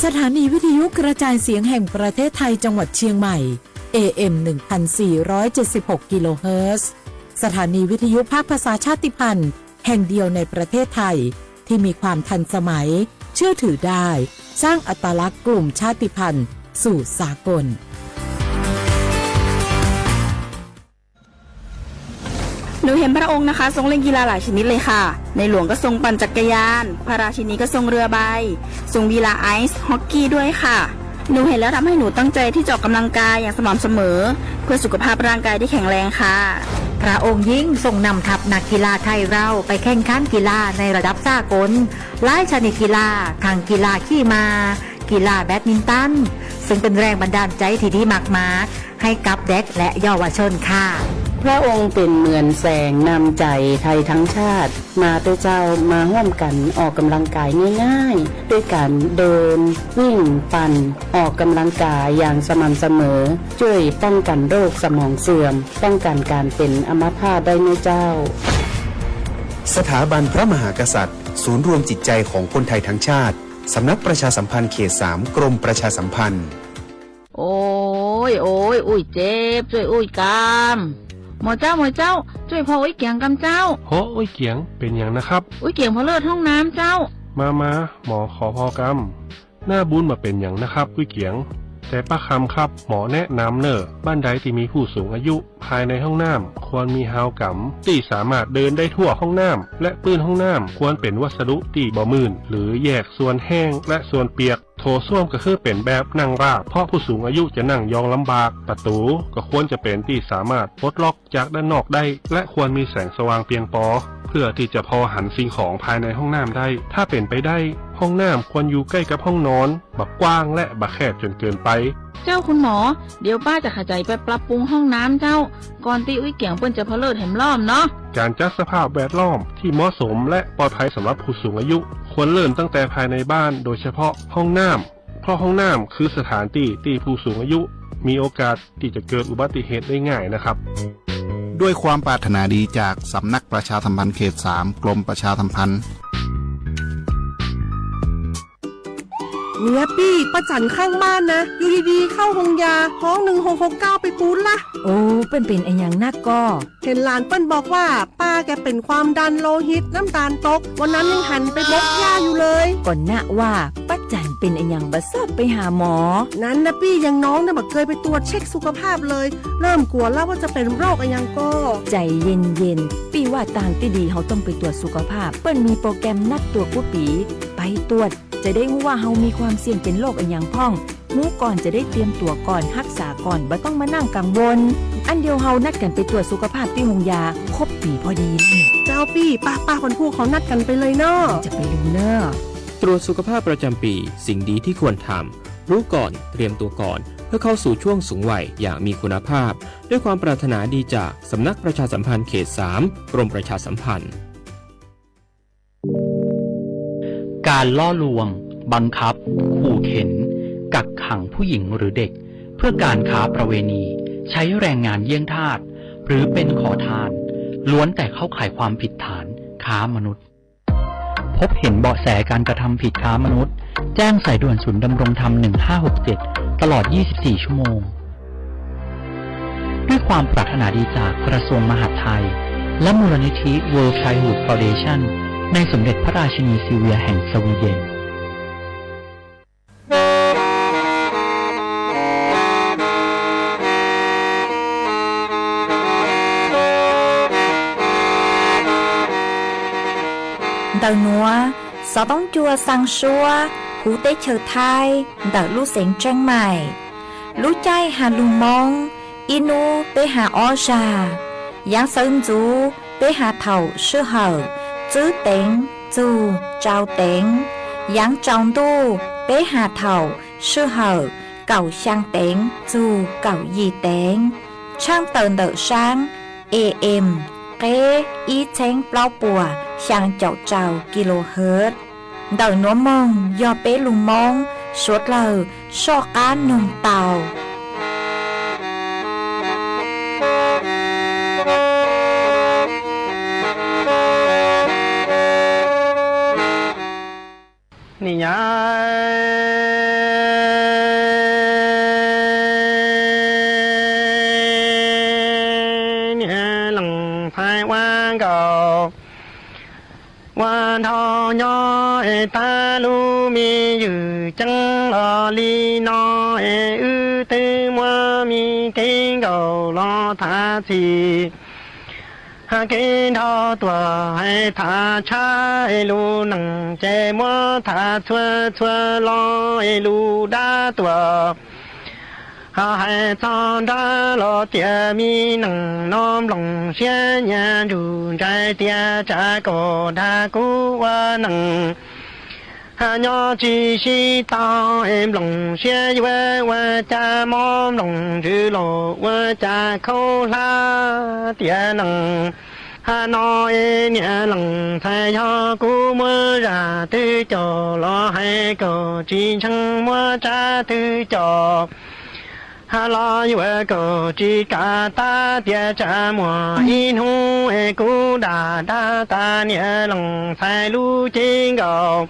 สถานีวิทยุกระจายเสียงแห่งประเทศไทยจังหวัดเชียงใหม่ เอ เอ็ม หนึ่งพันสี่ร้อยเจ็ดสิบหก กิโลเฮิรตซ์ สถานีวิทยุภาคภาษาชาติพันธุ์แห่งเดียวในประเทศไทย ที่มีความทันสมัย เชื่อถือได้ สร้างอัตลักษณ์กลุ่มชาติพันธุ์สู่สากล หนูเห็นพระองค์นะคะทรงเล่นกีฬาหลายชนิดเลยค่ะ ในหลวงก็ทรงปั่นจักรยาน พระราชินีก็ทรงเรือใบ ทรงกีฬาไอซ์ฮอกกี้ด้วยค่ะ หนูเห็นแล้วทำให้หนูตั้งใจที่จะออกกำลังกายอย่างสม่ำเสมอ เพื่อสุขภาพร่างกายที่แข็งแรงค่ะ พระองค์ยิ่งทรงนำทัพนักกีฬาไทยเราไปแข่งขันกีฬาในระดับสากล หลายชนิดกีฬา ทั้งกีฬาขี่ม้า กีฬาแบดมินตัน ซึ่งเป็นแรงบันดาลใจที่ดีมากๆ ให้กับเด็กและเยาวชนค่ะ พระองค์เป็นเหมือนแสงนำใจไทยทั้งชาติ มาเถอะเจ้า มาร่วมกันออกกำลังกายง่ายๆ ด้วยการเดิน วิ่ง ปั่น ออกกำลังกายอย่างสม่ำเสมอ ช่วยป้องกันโรคสมองเสื่อม ป้องกันการเป็นอัมพาตได้นะเจ้า สถาบันพระมหากษัตริย์ ศูนย์รวมจิตใจของคนไทยทั้งชาติ สำนักประชาสัมพันธ์เขตสาม กรมประชาสัมพันธ์ โอ้ย โอ้ย อุ้ยเจ็บ ช่วยอุ้ยกำ หมอเจ้า หมอเจ้า ช่วยพออุ้ยเกียงกำเจ้า โห อุ้ยเกียง เป็นหยังนะครับ อุ้ยเกียงพอเลิศห้องน้ำเจ้า มา มา หมอขอพอกำ หน้าบุญบ่เป็นหยังนะครับ อุ้ยเกียง แต่ป้าคำครับ หมอแนะนำเน่อ บ้านใดที่มีผู้สูงอายุ ภายในห้องน้ำควรมีฮาวกำ ที่สามารถเดินได้ทั่วห้องน้ำ และพื้นห้องน้ำควรเป็นวัสดุที่บ่มื่น หรือแยกส่วนแห้งและส่วนเปียก โถส้วมก็คือเป็นแบบนั่งราบ เพราะผู้สูงอายุจะนั่งยองลำบาก ประตูก็ควรจะเป็นที่สามารถปลดล็อกจากด้านนอกได้ และควรมีแสงสว่างเพียงพอ เพื่อที่จะพอหันสิ่งของภายในห้องน้ำได้ ถ้าเป็นไปได้ ห้องน้ำควรอยู่ใกล้กับห้องนอน บ่กว้างและบ่แคบจนเกินไป เจ้าคุณหมอ เดี๋ยวป้าจะขยายไปปรับปรุงห้องน้ำเจ้า ก่อนตี้อุ้ยเกียงเปิ้นจะพอเลิศแหมรอบเนาะ การจัดสภาพแวดล้อมที่เหมาะสมและปลอดภัยสำหรับผู้สูงอายุ ควรเริ่มตั้งแต่ภายในบ้าน โดยเฉพาะห้องน้ำ เพราะห้องน้ำคือสถานที่ที่ผู้สูงอายุมีโอกาสที่จะเกิดอุบัติเหตุได้ง่ายนะครับ ด้วยความปรารถนาดีจากสำนักประชาสัมพันธ์เขตสาม กรมประชาสัมพันธ์ เนี่ยปี้ ป้าจั๋นข้างบ้านนะ อยู่ดีๆ เข้าโฮงยา ฮ้อง หนึ่งหกหกเก้า ไปปู๊ดละ โอ้ เปิ้นเป็นอะหยังนักก่อ เห็นหลานเปิ้นบอกว่า ป้าแกเป็นความดันโลหิต น้ำตาลตก วันนั้นยังหันไปบกหญ้าอยู่เลย ก่อนนะว่า ป้าจั๋นเป็นอะหยังบ่ชอบไปหาหมอ นั้นนะปี้ อย่างน้องเนี่ยบ่เคยไปตรวจเช็คสุขภาพเลย เริ่มกลัวแล้วว่าจะเป็นโรคอะหยังก่อ ใจเย็นๆ ปี้ว่าตางตี้ดีเฮาต้องไปตรวจสุขภาพ เปิ้นมีโปรแกรมนัดตรวจกู้ปี ไปตรวจ จะได้ฮู้ว่าเฮามีความเสี่ยงเป็นโรคอะหยังพ่อง ฮู้ก่อนจะได้เตรียมตั๋วก่อน ฮักษาก่อน บ่ต้องมานั่งกังวล อันเดียวเฮานัดกั๋นไปตรวจสุขภาพตี้โฮงยา ครบปีพอดี เจ้าปี้ ป้าๆ คนผู้เขานัดกั๋นไปเลยเนาะ จะไปดูเนาะ ตรวจสุขภาพประจำปี สิ่งดีที่ควรทำ รู้ก่อน เตรียมตัวก่อน เพื่อเข้าสู่ช่วงสูงวัยอย่างมีคุณภาพ ด้วยความปรารถนาดีจากสำนักประชาสัมพันธ์เขตสาม กรมประชาสัมพันธ์ การล่อลวง บังคับ ขู่เข็น กักขังผู้หญิงหรือเด็ก เพื่อการค้าประเวณี ใช้แรงงานเยี่ยงทาส หรือเป็นขอทาน ล้วนแต่เข้าข่ายความผิดฐานค้ามนุษย์ พบเห็นเบาะแสการกระทำผิดค้ามนุษย์ แจ้งสายด่วนศูนย์ดำรงธรรม หนึ่งห้าหกเจ็ด ตลอด ยี่สิบสี่ ชั่วโมง ด้วยความปรารถนาดีจากกระทรวงมหาดไทย และมูลนิธิ World Childhood Foundation ในสมเด็จพระราชินีซิลเวียแห่งสวีเดน Ntawm nuav, xov tooj cua xaa suab huv teb chaws Thaib ntawm lub xeev Tsheej Maim. Lub caij has lug Moob, ib nub peb has ob zag. Yaav sawv ntxuv peb has thaum sij hawm tswb teev txug tsau teev. Yaav tsaus ntuj peb has thaum sij hawm kaum xyaa teev txug kaum yim teev. Tshaaj tawm ntawm saab A M, qeb ib txheeb plaub puas xyaa caum rau kilohertz. Ntawm nuav moog yog peb lug Moob suav dlawg soj qaab noog tau. Nim nyav Ua nrhau nyob es tag lub me ywm ceeb los li no es wb twb muab me keeb nkaus los tham txhim. Keeb nrhau tuam hais tham tshab es lus nees ces muab tham txhua txhua lo es lus dab tuam. Hais txog nrab los tias me nees no nploos siab nyias ntsug ntsais tias tsam kom dag kuv ua nees. Nyob tsis sib tau es nploos siab yuav ua cas mob nploos ntsws los ua cas khaub hlab tias nees. Hais no es niam lees ntxhais yog kuv muab zaj twg coj los hais kom tsis ntseeg muab tsab twg coj. Hais los yuav kom tsis kam tab tias tsam muaj ib hnub es kuv dag dag tas niam lees ntxhais lub cev nkaus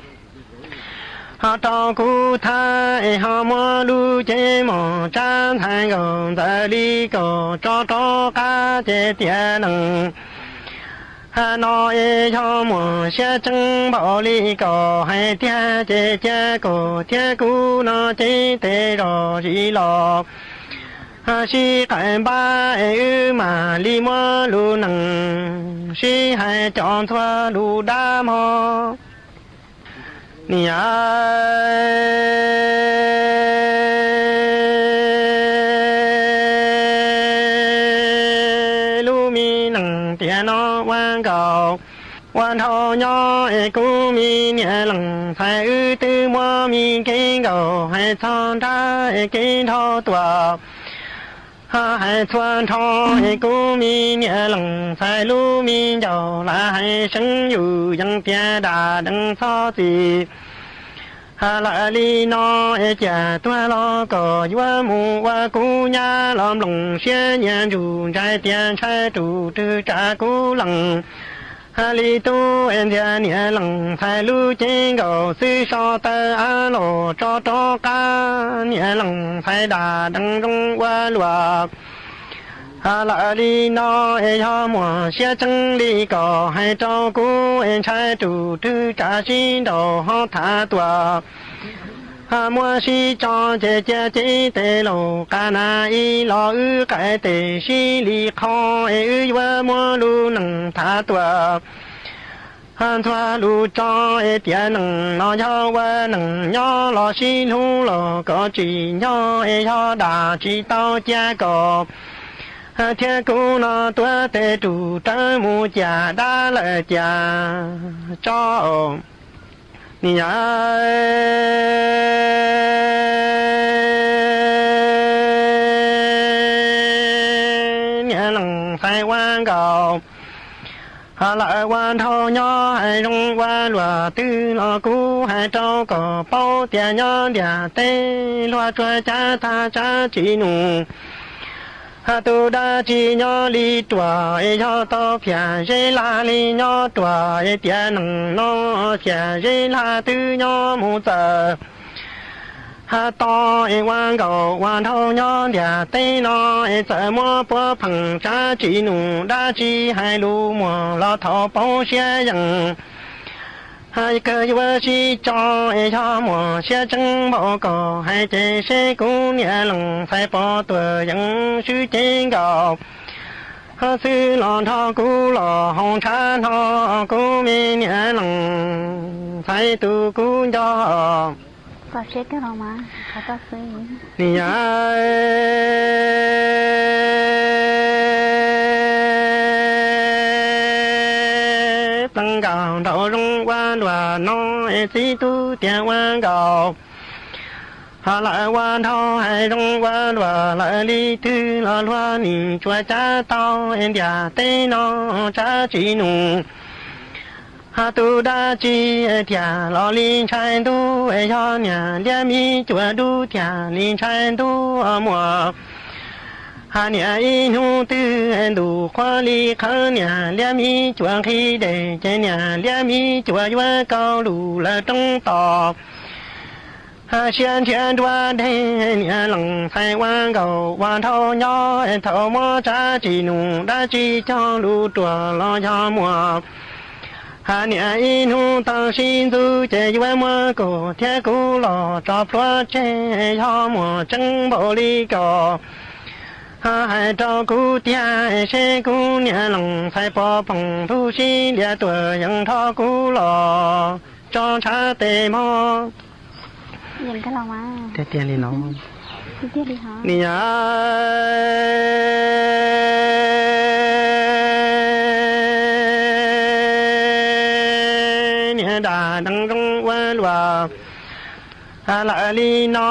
ho rau kuv thab es ho muab lub cev mom tsab ntxhais nkaus ntxaws li kom tso rov qab ces tias nees. Hais no es yog muaj siab tseeb npaum li kom hais tiag ces cia kom thiab kuv no cev tes zog zis los sib qais npab es wb mam li muab lus nees sib hais cov ntxhua lus dab mog. Niam, lub me nees tiam no ua nkaus ua nrhau nyob es kuv me niam lees ntxhais wb twb muab me keeb nkaus hais txog nrab es keeb nrhau tuam. Hais txhua nrho es kuv me niam lees ntxhais lub me ncaus lam hais seev yus yees tias dam dees txhob txim. Lawm li no es ciam tuag los kom yuav mus ua kuv nyab los nploos siab nyias ntsug ntsais tias ntshai tus twg tsav kuv lees. Li tub es ntxias niam lees ntxhais lub cev nkaus xwb so taw av los tso rov qab niam lees ntxhais dam dees zoo ua luam. Lawm li no es yog muaj siab tseeb li kom hais rau kuv es ntshai tus twg tsav sib nraus ho tham tuam. Muab sib tso ces cia cev tes laus qas nas ib los wb qais tes sib li qho es wb yuav muab lub nees tham tuam. Ntxhua lus tso es tias nees no yog ua nees nyob los sib hlub los kom tsim nyog es yog dam tsis tau cia kom thiab kuv no tuav tes rus rawv mus ciam dab lawm ciam tso. Niam, niam lees ntxhais ua nkaus lawm ua nrhau nyob hais zoo ua luam twg los kuv hais rau kom paub tias nyob ntiaj teb luag tsuas cav tag tsab tsis num. Tus dab tsi nyob li ruam es yog tau phiaj zeb laj li nyob ruam es tias nees no phiaj zeb laj twb nyob mus txawm to es ua nkaus ua nrhau nyob ntiaj teb no es txawm muab puav pheej tsab tsis num dab tsi hais lus muag los thaum paub siab yees. Kawg yuav sib tso es yog muaj siab tseeb npaum kom hais ces seb kuv niam lees ntxhais pov tuam yees swb cev nkaus xwb los nrog kuv los hauv ntshav no kuv me niam lees ntxhais tus kuv nco. Niam, pleev nkaus nraum zoov ua luam no es txiv tub tias ua nkaus lawm ua nrhau hais zoo ua luam lawm li twg los luag nim tsuas cav tau es ntiaj teb no tsab tsis num. Tus dab tsi thiaj los li ntshai ntuj es yog niam liab me cuam dub thiaj li ntshai ntuj muag. Hais niam ib hnub twg ntuj qhuav li qhawv niam liab me cuam nqhis dej ces niam liab me cuam yuav kaus lus lawm roob tod. Siab nrhiav nruab deg niam lees ntxhais ua nkaus ua nrhau nyob thaum muab tsab tsis num dab tsi cog lus ruam los yog muag. Hab niam ib hnub tau sib ntxub ces yuav muab kuv thiab kuv los tso plhuav tseg, yog muaj tseeb npaum li ko, hais rau kuv tiag seb kuv niam leej ntxhais puas pom ntuj sib liam tuaj yees nrog kuv los tso ntshav tes mog. Tiag tiag li los, niam niam dab neeg zoo ua luaj lawm li no,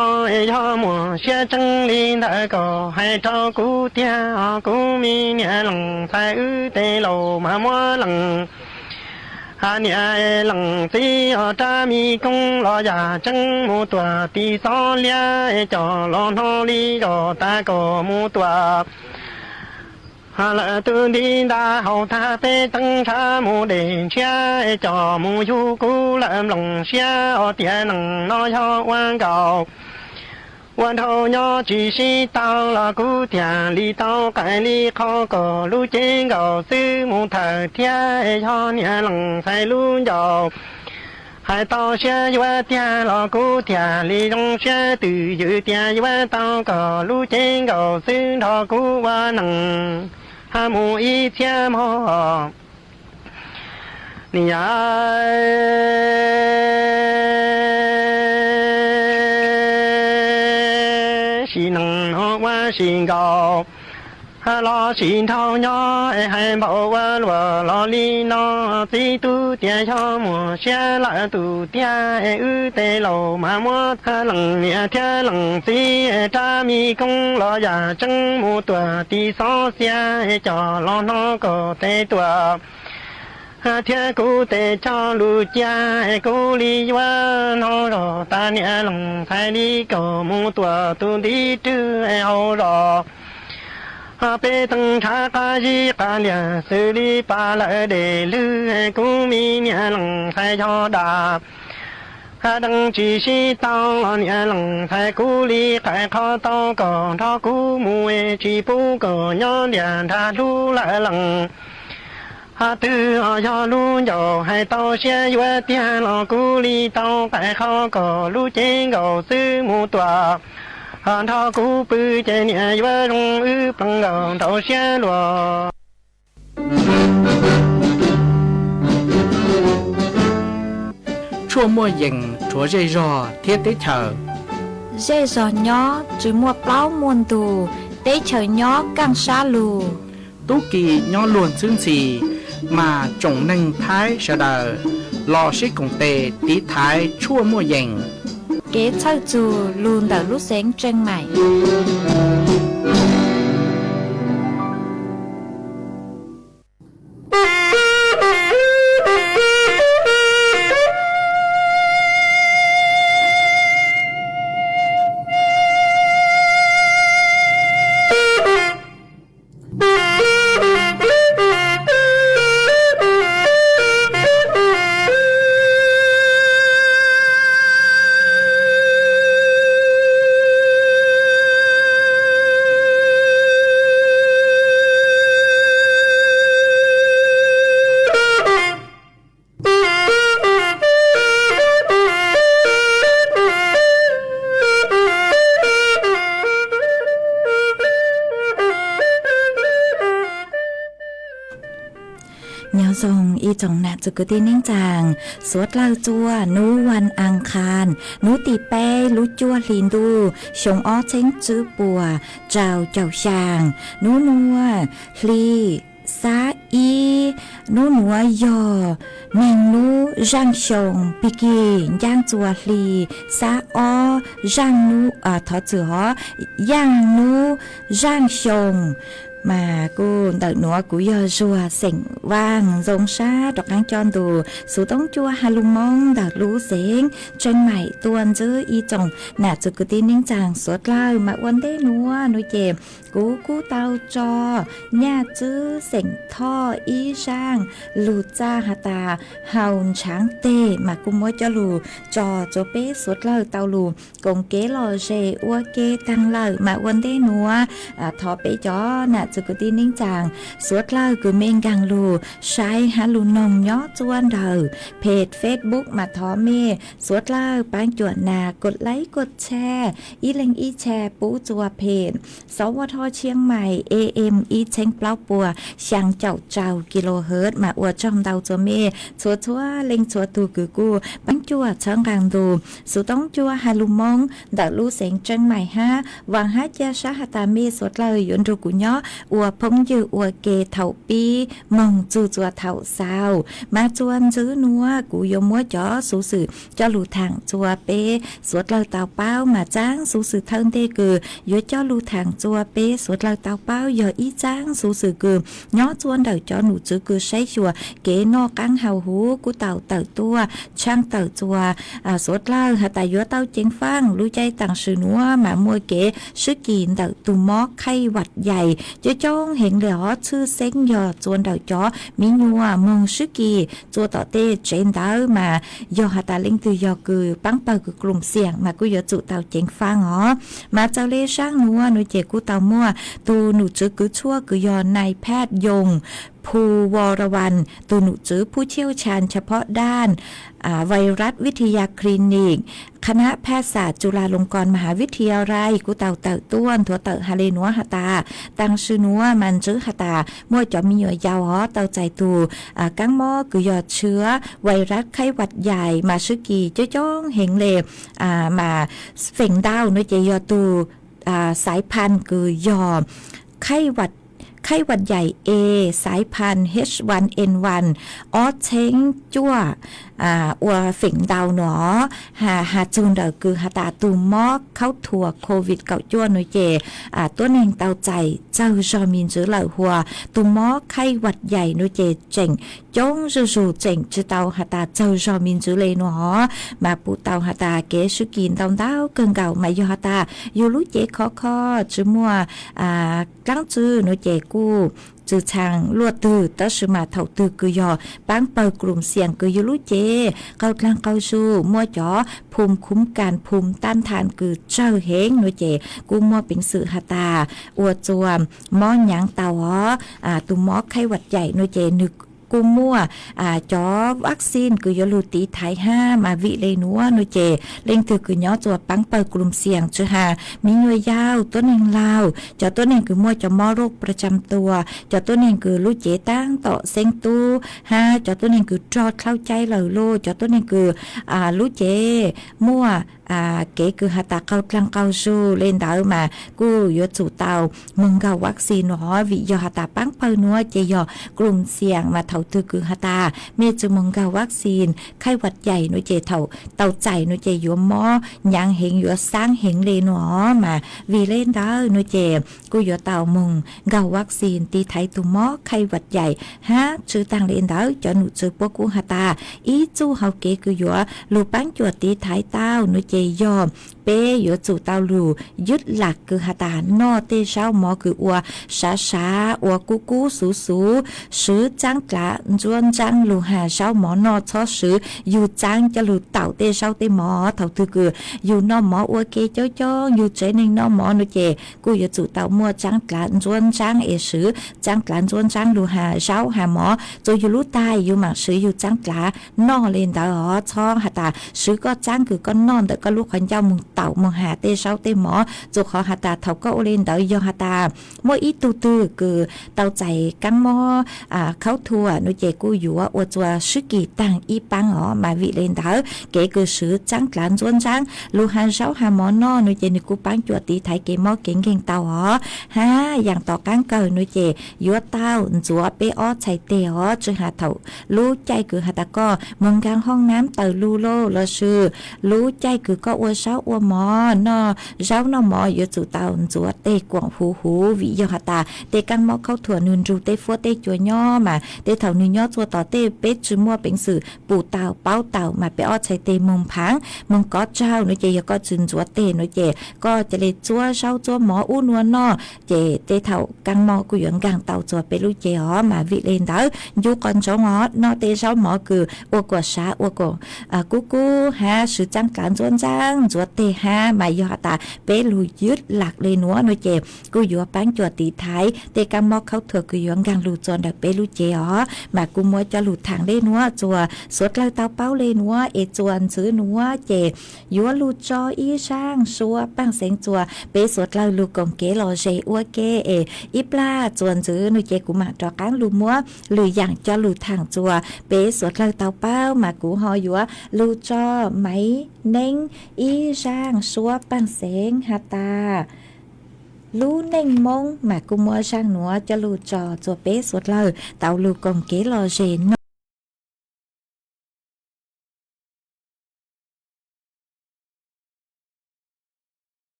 yog muaj siab tseeb li ntawd kom hais rau kuv tiag, kuv me niam leej ntxhais wb tej laus mas muab leej, hab niam leej txiv os rab me koob los yam tseeb mus tuaj tim xob liab, coj los hno li zos tas kom mus tuaj lawm tus ntiv ntaj hauv tag peb teeb ntshav mus dej ntshiab, coj mus yug kuv lawm nplooj siab os tias neeg no yog ua nkaus ua nraug nyob tsis sib tau los kuv thiaj li tau qaim li qhov kom lub cev nkaus xwb mus thawm thiab, yog niam leej ntxhais lub ncauj hais tau siab yuav tiag los kuv thiaj li zoo siab twj ywm tias yuav tau kom lub cev nkaus xwb nrog kuv ua neej hab mus ib txhiab mog. Niam, sim neej no ua si nkaus los sim nraug nyob, hais npaum ua luaj los li no, txiv tub tias yog muaj siab lawm tus tiag, wb tej laus mas muab leej niam thiab leej txiv rab me koob los yam tseeb mus tuaj tim xob xiab, coj los hno kom tes tuaj thiab kuv tej cog lus cia, kuv li yuav hno zog tas niam leej ntxhais li kom mus tuaj tus ntiv rwg hauv zos. Peb teeb ntshav qab zib qab liag xws li pas lawm dej lwg, kuv me niam leej ntxhais yog dab dees tsis sib tau los niam leej ntxhais kuv li qaim qhov tau kom nrog kuv mus, tsis pub kom nyob ntiaj nrag hlub lawm leej twg os. Yog lub ncauj hais tau siab yuav tiag los kuv li tau qaim qhov kom lub cev nkaus xwb mus tuaj nrog kuv pw, ces niam yuav zoo wb plees nkaus nraum siab luaj. Tshuaj muaj yees rhuav zej zog thiab teb chaws. Zej zog nyob tsis muaj plaub muaj ntug, teb chaws nyob kaaj sab lug. Tub ki nyob luag ntxhwb ntxhi, mas tsoom neeg Thaib sawv daws los sib koom tes tiv thaiv tshuaj muaj yees. Kev txhawj txug lug ntawm lub xeev Tseej Maim. Nyob zoo ib tsoom nam txiv kwv tij neej tsaa, suav dlawg txua nub vas as khas, nub tim peb lub cuaj hli ntuj xyoo ob txheeb tswb puas rau caum xyaa, nub nuav hli xab ib, nub nuav yog neeg nub zaaj xyoo pig kig ncaaj txua hli xab ob zaaj nub, thov txwm hov, yaaj nub zaaj xyoo. Mas kuj ntawm nuav kuv yog Zuag xeem Vaaj Ntxoo Sab rov qaab coj ntu xuv toob cua ha lug Moob ntawm lub xeev Tseej Maim tuaj ntsib ib tsoom nam txiv kwv tij neej tsaa suav dlawg. Mas ua ntej nuav nuav ces kuv kuj tau tso nyaj tswb xeem Thoj ib zaaj lug txaj has tas Haus Ntshaav Teg, mas kuj muab coj lug tso rua peb suav dlawg tau lug koom kev lom zem ua ke taag lawm. Mas ua ntej nuav thov peb cov nam Tus kwv tij neej tsaa, suav dlawg kws mej nkaag lug saib hab lug noog nyob txua ntawm peg Facebook mas thov mej suav dlawg paab cuam nas kod laib kod tshaj, ib leeg ib tshaj pub txua peg Sov Vo Tho Tshiab Mais A M ib txheeb plaub puas xyaa caum rau kilohertz mas ua tsaug ntau txua mej txhua txhua leej txhua tug kws kuj paab cuam txhawb nqaa ntu xuv toob cuab has lug Moob ntawm lub xeev Tseeb Mais hab vaam hab ca sab has tas mej suav dlawg yuav nrug kuv nyob ua phooj ywg ua ke thaum pib moog txug txua thaum xaus. Mas txua ntxiv nuav kuv yuav muab cov xuv xwm coj lug thaam txua peb suav dlawg tau paub. Mas txaab xuv xwm thawj ntej kws yuav coj lug thaam txua peb suav dlawg tau paub yog ib txaab xuv xwm kws nyob txua ntawm cov num tswv kws saib xyuas kev noj qaab haus huv kuj tau tawm tuaj tshaaj tawm txua suav dlawg has tas yuav tau ceev faaj lub caij taam sim nuav mas muaj kev swb kis ntawm tus mob khaij vaj yais coob coob heev le hov tshwj xeeb yog txua ntawm cov miv nyuas moog swb kis txua tom tej tsev ntawd mas yog has tas leej twg yog kws paab pawg kws krum xiam mas kuj yuav tsum tau ceev faaj os. Mas txawm le saab nuav nuav ces kuj tau muaj tus num tswv kws tshuaj kws yog nai phaj yoo Phu Vo Ra Van tus num tswv phub chiaub chan chav phob daj vais raj vij thi ya clinic kha nab phaj xas Tsu La Loo Kos Mas Ha Vij thi ya rai kuj tau tawm tuaj nthuav tawm has le nuav has tas taam sim nuav mas ntswb has tas muaj cov miv nyuas yau hov tau txais tus kaab mob kws yog tshwv vais raj khaij vaj yais mas swb kis coob coob heev le mas feem ntau nuav ces yog tus xaiv phan kws yog khaij vaj yais e xaiv phan H one N one ob txheeb cuaj ua feem ntau nuav has txug ntawm kws has tas tus mob khaub thuas COVID kaum cuaj nuav ces tuab neeg tau txais txaug zog me ntsis lawm hua tus mob khaij vaj yais nuav ces tseem coob zuj zug tseem tsi tau has tas txaug zog me ntsis le nuav hov mas pum tau has tas kev swb kis ntau ntau kawg nkaus mas yog has tas yug lub cev khov kho tsi muaj dlaab tsi nuav ces kuj tsi txhaa luaj twg tab sis mas thaum twg kws yog paab pawg krum xiam kws yug lub cev qaug dlaag qaug zug muaj cov phum khuv kas phum taj than kws tsawg heev nuav ces kuj muaj peev xwm has tas ua txua mob nyaav tau os. Tus mob khaij vaj yais nuav ces nwg kuj muaj cov vaccine kws yuav lug tiv thaiv hab mas vim le nuav nuav ces leej twg kws nyob txua paab pawg krum xiam tsi has miv nyuas yau, tuab neeg laug, cov tuab neeg kws muaj cov mob roj pra tsam tua, cov tuab neeg kws lub cev taab tom xeeb tub hab cov tuab neeg kws rog dlhau cai lawm los cov tuab neeg kws lub cev muaj kev kws has tas qaug dlaag qaug zug le ntawd mas kuj yuav tsum tau moog nkaug vaccine nuav hov vim yog has tas paab pawg nuav ces yog krum xiam mas thaum twg kws has tas mej tsi moog nkaug vaccine khaij vaj yais nuav ces thaum tau txais nuav ces yuav mob nyaav heev yuav xaav heev le nuav hov mas vim le ntawd nuav ces kuj yuav tau moog nkaug vaccine tiv thaiv tus mob khaij vaj yais hab tsi taag le ntawd cov num tswv puab kuj has tas ib txuj hau kev kws yuav lug paab cuam tiv thaiv tau nuav ces yog peb yuav tsum tau lug ywj lam kws has tas noj tej zaub mov kws ua sav sav ua kub kub xuv xuv, swv tsaab dlav ntsuab ntsaab lug has zaub mov noj txhob swv yug tsaab coj lug taum tej zaub tej mov. Thaum twg kws yug noj mov ua ke coob coob yug tsev neeg noj mov nuav ces kuj yuav tsum tau muaj tsaab dlav ntsuab ntsaab es swv tsaab dlav ntsuab ntsaab lug has zaub has mov. Txua yug lub tais yug maam swv yug tsaab dlav noj le ntawd hov txhob has tas swv koj tsaab kws koj noj ntawm koj lub qhov ncauj moog taum moog has tej zaub tej mov. Txua qhov has tas thaum koj ua le ntawd yog has tas muaj ib tug twg kws tau txais kaab mob khaub thuas nuav ces kuj yuav ua txua swb kis taag ib paab os mas vim le ntawd kev kws swv tsaab dlav ntsuab ntsaab lug has zaub has mov noj nuav ces nwg kuj paab cuam tiv thaiv kev mob kev nkeeg tau os. Hab yaam tom qaab kawg nuav ces yuav tau ntxuav peb ob txhais teg os tsi has thaum lub caij kws has tas koj moog nkaag hoob nab taws lug laj lossis lub caij kws koj ua zaub ua mov noj zaub noj mov yuav tsum tau ntxuav teg kuam huv huv vim yog has tas tej kaab mob khaub thuas nwg nrug tej fuab tej cua nyob mas tej thaum nwg nyob txua tom tej peb tsi muaj peev xwm pum tau paub tau mas peb ob txhais teg moog phaav moog kov tsaug nuav ces yog koj tsi ntxuav teg nuav ces koj ca le txuab zaub txuab mov ub nua noj ces tej thaum kaab mob kuj yuav nkaag tau txua peb lub cev os mas vim le ntawd ncu qos ntsoov os noj tej zaub mov kws ua kuam sav ua kuam kub kub hab swv tsaab dlav ntsuab taab ntxuav teg hab mas yog has tas peb lug ywj lam le nuav no ces kuj yuav paab cua tiv thaiv tej kaab mob khaub thuas kws yuav nkaag lug txug ntawm peb lub cev os. Mas kuj muab coj lug thaam le nuav txuas suav dlawg tau paub le nuav es txuas ntxwv nuav ces yuav lug tso ib zaaj suab paaj xeev txuas peb suav dlawg lug koom kev lom zem ua ke es ib plag txuas ntxwv no ces kuv maam rov qaab lug muab lwm yaam coj lug thaam txuas peb suav dlawg tau paub. Mas kuv ho yuav lug tso maiv neeb ib zaaj suab paaj xeev has tas lub neej Moob mas kuj muab zaaj nuav coj lug tso txuas peb suav dlawg tau lug koom kev lom zem no.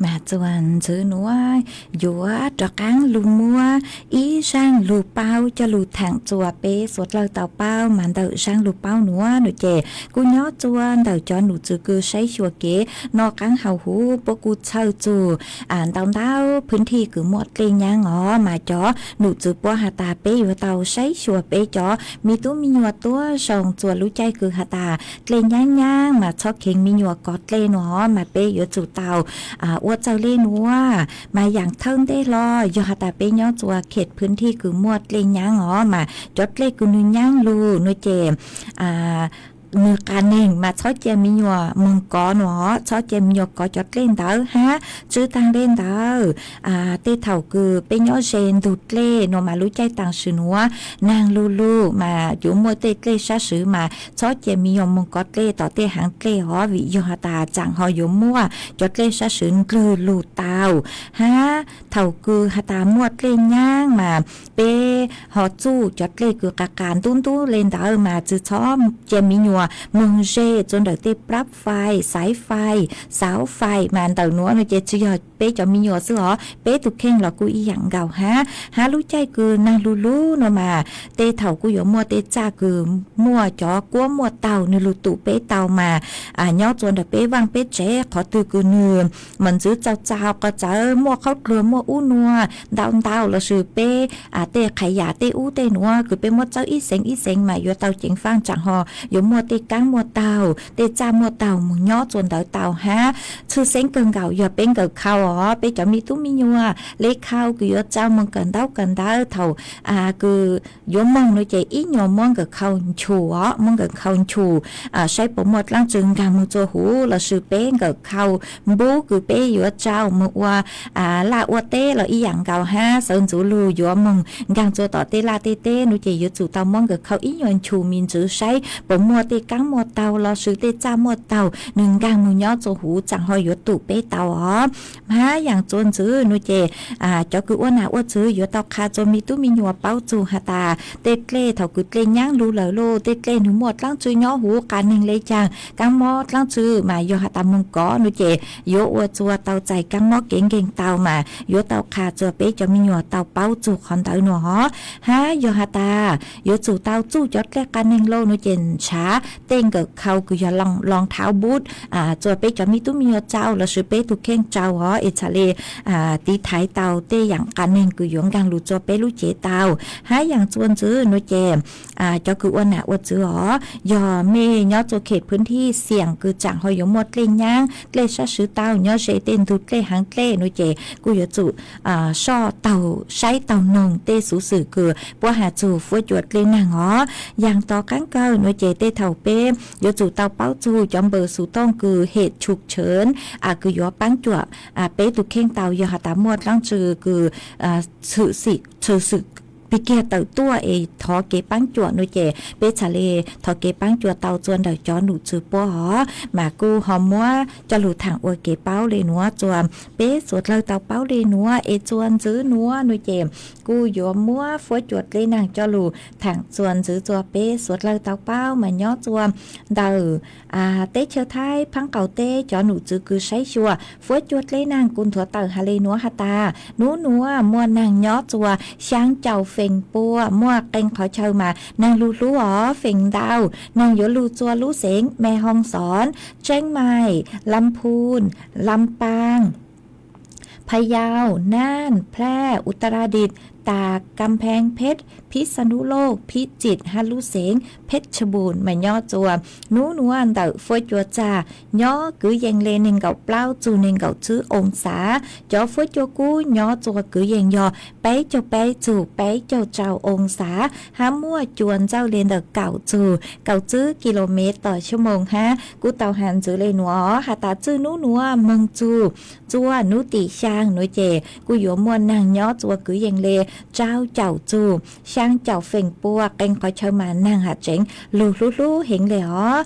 Mas txuas ntxwv nuav yuav rov qaab lug muab ib zaaj lug paub coj lug thaam txuas peb suav dlawg tau paub. Mas ntawm zaaj lug paub nuav nua ces kuj nyob txuas ntawm cov num txwv kws saib xyuas kev noj qaab haus huv puab kuj txhawj txug ntau ntau pwv thij kws muaj dlej nyaab os. Mas cov num txwv puab has tas peb yuav tau saib xyuas peb cov me tub me nyuam tuab zoo txuas lub caij kws has tas dlej nyaab nyaab mas txhob kheev me nyuam kov dlej nua os. Mas peb yuav tsum tau ua txawg le nuav. Mas yaam thawj ntej hlo yog has tas peb nyob txuas khem pwv thij kws muaj dlej nyaab os, mas cov dlej kws nwg nyaab lug nua ces nwg qas neeg mas txhob cia me nyuam moog kov nua os, txhob cia me nyuam kov cov dlej ntawd hab. Tswv taag le ntawd, tej thaum kws peb nyob ze ntug dlej nua mas lub caij taam sim nuav naag lug lug mas yuav muaj tej dlej sab swv mas txhob cia me nyuam moog kov dlej tom tej haav dlej os, vim yog has tas tsaam ho yuav muaj cov dlej sab swv ndlwg lug tau hab. Thaum kws has tas muaj dlej nyaab mas peb ho txuj cov dlej kws qas qas ntub ntub le ntawd mas tsi txhob cia me nyuam moog ze txuas ntawm tej plab fais, xaiv fais, xauv fais. Mas ntawm nuav nua ces tsi yog peb cov me nyuam xwb os, peb tug kheej los kuj ib yaam nkaus hab. Hab lub caij kws naag lug lug nua mas tej thaum kuj yuav muaj tej txaj kws muaj cov kuab muaj taug nwg lug tum peb tau mas nyob txuas ntawm peb vaaj peb tsev, qhov twg kws nwg mos ntxwv txaus txaus qhov txawv muaj qhaub dluag muaj ub nua ntau ntau lossis peb tej qhais yam tej ub tej nuav kws peb muab txawb ib xeev ib xeev mas yuav tau ceev faaj tsaam ho yuav muaj tej kaab muaj taug tej txaj muaj taug moog nyob txuas ntawd tau hab. Tshwj xeeb kawg nkaus yog peb nkawm khau os, peb cov me tub me nyuam le khau kws yuav tsau moog kawm ntaub kawm ntawv thaum kws yuav moog nua ces ib nyuas muab nkawm khau nchus os, muab nkawm khau nchus saib puas muaj dlaab tsi nkaag moog txuas huv lossis peb nkawm khau npub kws peb yuav tsau moog ua laj ua teb los ib yaam nkaus hab. Sawv ntxuv lug yuav moog nkaag txuas tom tej laj tej teb nua ces yuav tsum tau muab nkawm khau ib nyuas nchus me ntsis saib puas muaj tej kaab muaj taug lossis tej txaj muaj taug nwg nkaag moog nyob txuas huv tsaam ho yuav tum peb tau os. Hab yaam txuas ntxwv nua ces cov kws ua nam ua txwv yuav tau qha txuas me tub me nyuam paub txug has tas tej dlej thaum kws dlej nyaab lug lawm lauj, tej dlej nwg muaj dlaab tsi nyob huv qas neeg le caag, kaab mob dlaab tsi mas yog has tas moog kov nua ces yuav ua txuas tau txais kaab mob kev nkeeg tau mas yuav tau qha txuas peb cov me nyuam tau paub txug qhov ntawd nua os. Hab yog has tas yuav tsum tau txuj cov dlej qas neeg lauj nua ces nrhav tej nkawm khau kws yog loo thauv npub txuas peb cov me tub me nyuam tsau lossis peb tug kheej tsau os es txhad le tiv thaiv tau tej yaam qas neeg kws yuav nkaag lug txuas peb lub cev tau. Hab yaam txuas ntxwv nua ces cov kws ua nam ua txwv os, yog mej nyob txuas khem pwv thij xiam kws tsaam ho yuav muaj dlej nyaab dlej sab swv tau nyob ze tej ntug dlej haav dlej nua ces kuj yuav tsum soj taug saib taug noog tej xuv xwm kws puab has txug fuab cua dlej naag os. Yaam tom qaab kawg nua ces tej thaum peb yuav tsum tau paub txug cov npawb xuv tooj kws hem tshum tsheev kws yuav paab cuam peb tug kheej tau yog has tas muaj dlaab tsi kws tshwm sim pig kiag tawm tuaj es thov kev paab cuam nua ces peb txhad le thov kev paab cuam tau txuas ntawm cov num txwv puab os. Mas kuj ho muab coj lug thaam ua kev paub le nuav txuas peb suav dlawg tau paub le nuav es txuas ntxwv nuav nua ces kuj yuav muab fuab cua dlej naag coj lug thaam txuas ntxwv txuas peb suav dlawg tau paub mas nyob txuas ntawm teb chaws Thaib phaab qaum teb cov num txwv kws saib xyuas fuab cua dlej naag kuj nthuav tawm has le nuav has tas nub nuav muaj naag nyob txuas xyaa caum feem pua muaj qee qhov chaw mas naag lug hlub os feem ntau. Naag yuav lug txuas lub xeev Mes Hoo Xoon, Tseeb Maim, Lam Phun, Lam Paam, Phas Yaus, Naj, Pheej, Utaradit, Tas, Kam Pheej Phet, Phis Xas Nub Loj, Phis Txit hab lub xeev Phet Tsha Npum mas nyob txuas nub nuav ntawm fuab cua txag nyob kwv yees le neeg nkaum plaub txug neeg nkaum tsib oo xav. Cov fuab cua kub nyob txuas kwv yees yog peb caug peb txug peb caug rau oo xav hab muaj cua ntsawj le ntawm kaum txug kaum tsib kis lus mev tom xuab moos hab. Kuj tau has ntxwv le nuav has tas txij nub nuav moog txug txuas nub tim xyaa nuav ces kuj yuav muaj naag nyob txuas kwv yees le rau caum txug xyaa caum feem pua, qee qhov chaw mas neeg has tseev lug hlub hlub heev le os.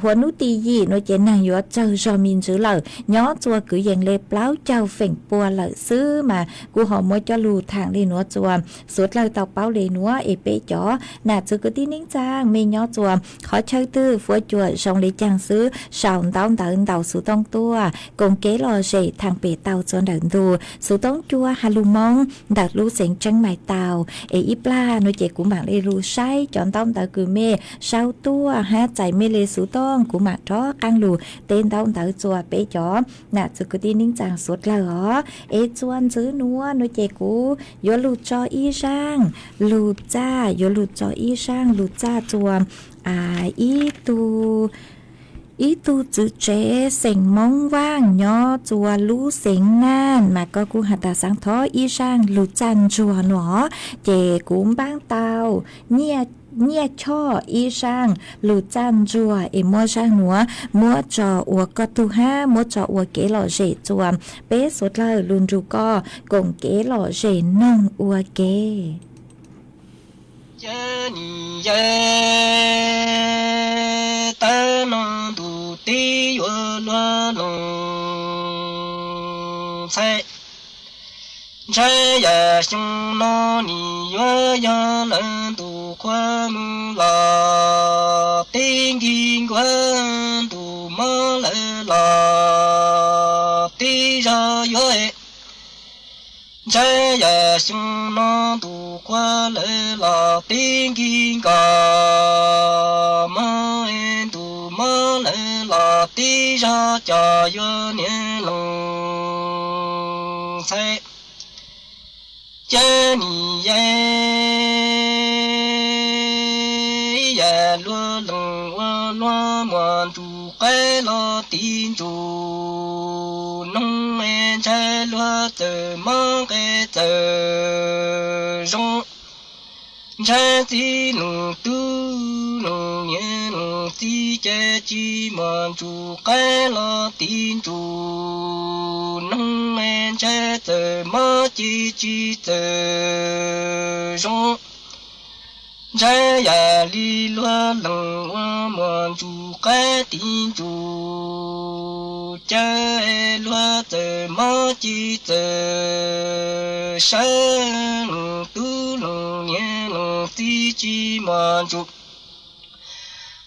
Hua nub tim yim nuav ces neeg yuav tsawg zog me ntsis lawm, nyob txua kwv yees le plaub caug feem pua lawm xwb mas kuv ho muab coj lug thaam le nuav txua suav dlawg tau paub le nuav es peb cov nam txiv kwv tij neej tsaa mej nyob txua qhov chaw twg fuab cua zoo le caag xwb sau ntaub ntawv ntawm xuv tooj tuaj koom kev lom zem thaam pem tau txua ntawm ntu xuv tooj cua has lug moo ntawm lub xeev Tseeb Mais tau. Es ib plag nuav ces kuv maam le lug saib cov ntaub ntawv kws mej sau tuaj hab txais mej le xuv tooj, kuv maam rov qaab lug teb ntaub ntawv txua peb cov nam txiv kwv tij neej tsaa suav dlawg os. Es txua ntxiv nuav nuav ces kuv yuav lug tso ib zaaj lug txaj, yuav lug tso ib zaaj lug txaj txua ib tug, ib tug txiv tsev xeem Moob Vaaj nyob txua lub xeev Naaj mas koj kuj has tas xaav thov ib zaaj lug txaj ntsuag nuav. Ces kuv npaab tau Nyiaj Choj ib zaaj lug txaj ntsuag es muab zaaj nuav muab tso ua koj tug hab muab tso ua kev lom zem txua peb suav dlawg lug nrug koj koom kev lom zem noog ua ke. Ces nim yog tag no ntu teb yuav luag loos ntxhais. Ntshai yam xyoo no nim yuav yog lawv ntu qhua mus los teb nkig nkuav ntu mob lawv los teb zog yuav. Ntshai yam xyoo no ntu qhua lawv los teb nkig nkuav mob ntu mob lawv los teb zog cov yuav niam loos ntxhais. Ces nim yog yam luag loos ua luag muas ntsuj qaib los tib ntsuj noog, ntshai luag txawm mob nqe txawm zoo. Ntshai txiv loos tub loos niam loos txiv ces tsis muas ntsuj qaib los tib ntsuj noog, ntshai txawm mob ces tsis txawm zoo. Ntshai yam li luag loos ua muas ntsuj qaib tib ntsuj caw, luag txawm mob ces txawm sawv, loos tub loos niam loos txiv tsis muas ntsuj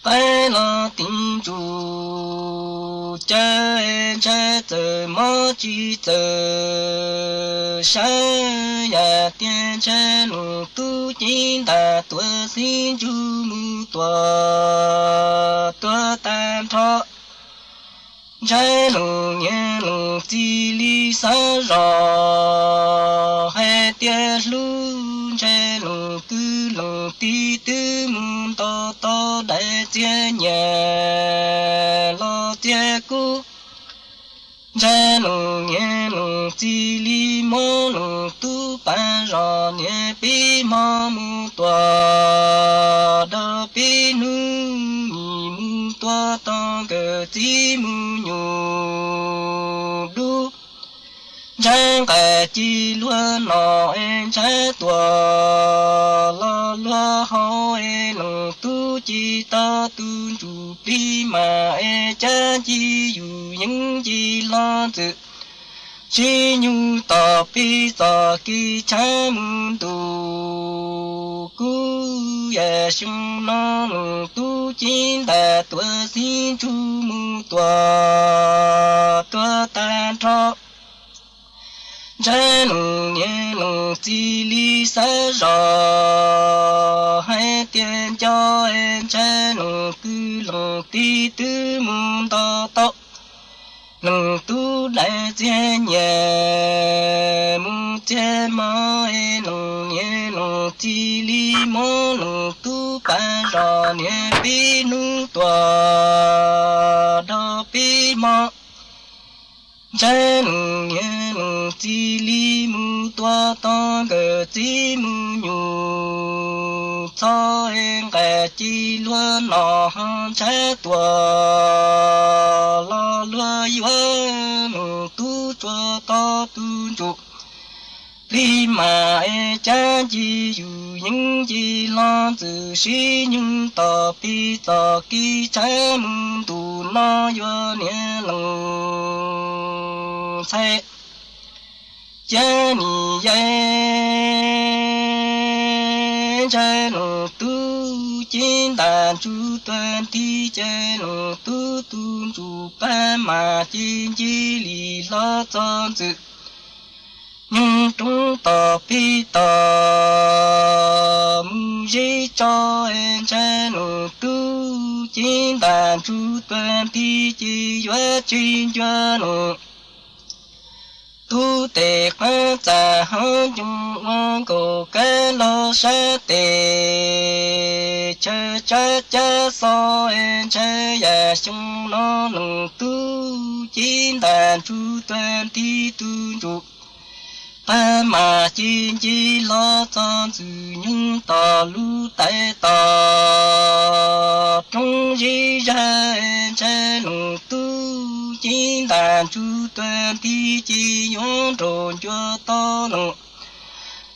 qaib los tib ntsuj caw, ntshai txawm mob ces txawm sawv. Yam tias ntshai loos tub ceev ntais tuav xib ntsug mus tuam tuag tag nrho. Ntshai loos niam loos txiv li xav zog, hais tias hlub, ntshai loos kwv loos tij twb mus nto tau dais txiag nyiam los txiag kub. Ntshai loos niam loos txiv li mob loos tub pab zog niam peb hmo mus tuam dog peb hnub, nim mus tua tog nkawm txiv mus nyuj dub. Ntshai nqaim ci luag nom es ntshai tuam los luag haus es loos tub ci tau tu ntsuj plig mas es cab ci yus yeeb ci los ntxwm tsis nyuj tom peb txoj kev tshav mus ntuj. Kuv yam xyoo no loos tub ceev ntais tuav xib ntsug mus tuam tuag tag nrho. Ntshai loos niam loos txiv li xav zog, hais tias nco es ntshai loos kwv loos tij twb mus nto tau loos tub dais txiag nyiam mus txiag hmo es loos niam loos txiv li mob loos tub pab zog niam peb hnub tuam dog peb hmo. Ntshai loos niam loos txiv li mus tua tog nkawm txiv mus nyuj txhob es nqaim ci luag nom ho ntshai tuam los luag yuav loos tub tsuas tau tu ntsuj Peb mas es cab nce yus yeeb nce hlo ntxwm sib nyoog tom peb txoj kev tshav mus ntu no yuav niam leej ntxhais. Cab nim yai ntshai leej tub cev ntaj ntsuj tuag nti ces leej tub tus ntsuj pab mas ces nce li hlo txog ntxwm nyoog roob tom peb tog mus zeb tso. Ntshai leej tub cev ntaj ntsuj tuag nti ces yuav tseg ncua leej tub tes qab txaj hauv ncoo ua nkaus kab los sab tes chaw tsab cab xo. Ntshai yam xyoo no leej tub cev ntaj ntsuj tuag nti tus ntsuj pab mas ces nce hlo txog ntxwm nyoog tom lub tais tos roob zeb zag. Ntshai leej tub cev ntaj ntsuj tuag nti ces yuav nraus ncua tau leej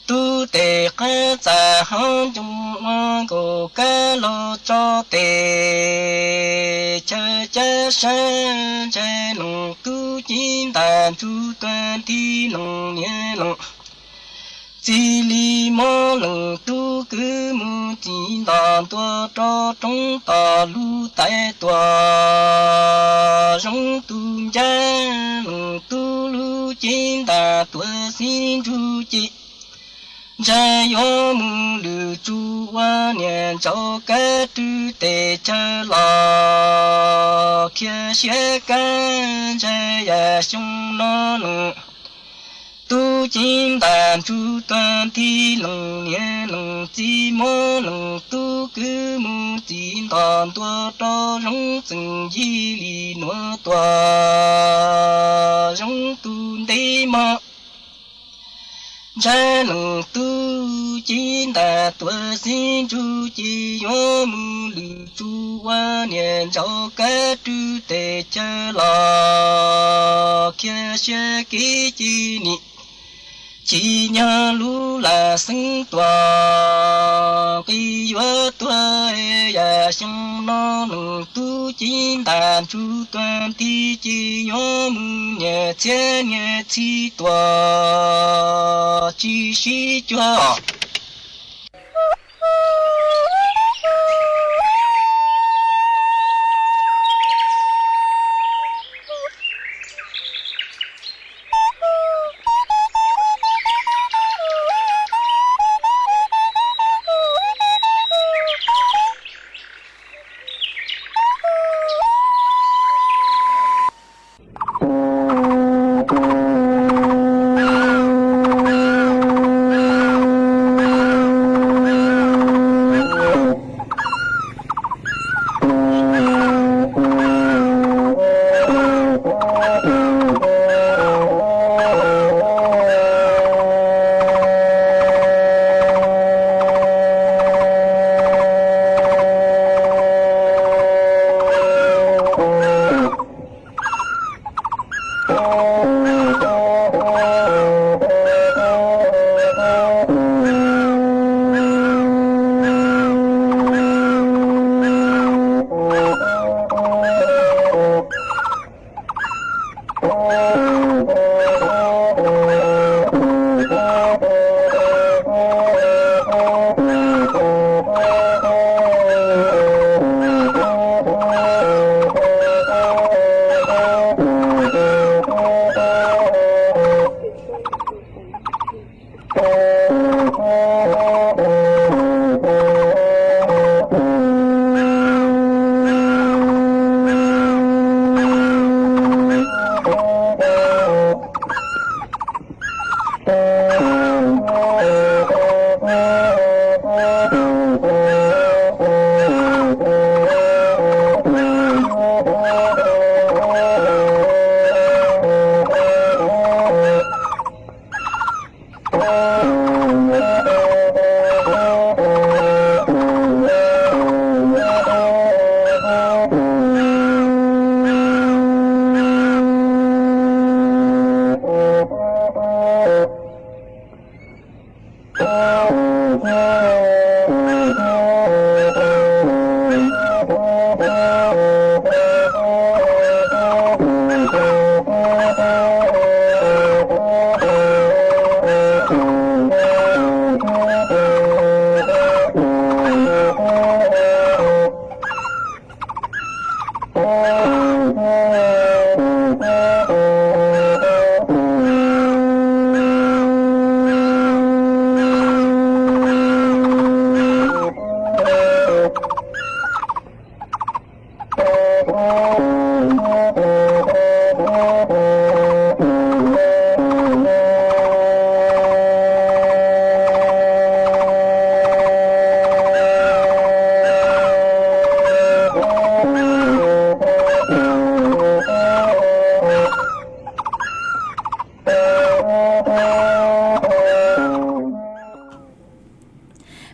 tub tes qab txaj hauv ncoo ua nkaus kab los tso tes chaw cab sab. Ntshai leej tub cev ntaj ntsuj tuag nti leej niam leej txiv li mob leej tub kwv mus txiv nto ntua rau roob tom lub tais tuam zoov tus ncab. Leej tub lub cev ntaj tuag xib ntsug ces ntshai yuav mus lwm tsuj ua niam ntsaum kab rwg tes chaw los khiav siab kab. Ntshai yam xyoo no leej tub cev ntaj ntsuj tuag nti leej niam leej txiv mob leej tub kwv mus txiv nto ntua rau zoov txeem yig li nuav tuam zoov tus ntev mog. Ntshai leej tub cev ntaj tuag xib ntsug ces yuav mus lwm tsuj ua niam ntsaum kab rwg tes chaw los khiav siab kev ces nim tsim nyog lub lam xeeb tuam nqi yuav tuag. Yam xyoo no leej tub cev ntaj ntsuj tuag nti ces yuav mus niam txhiab niam txhis tuam tsis sib cuag.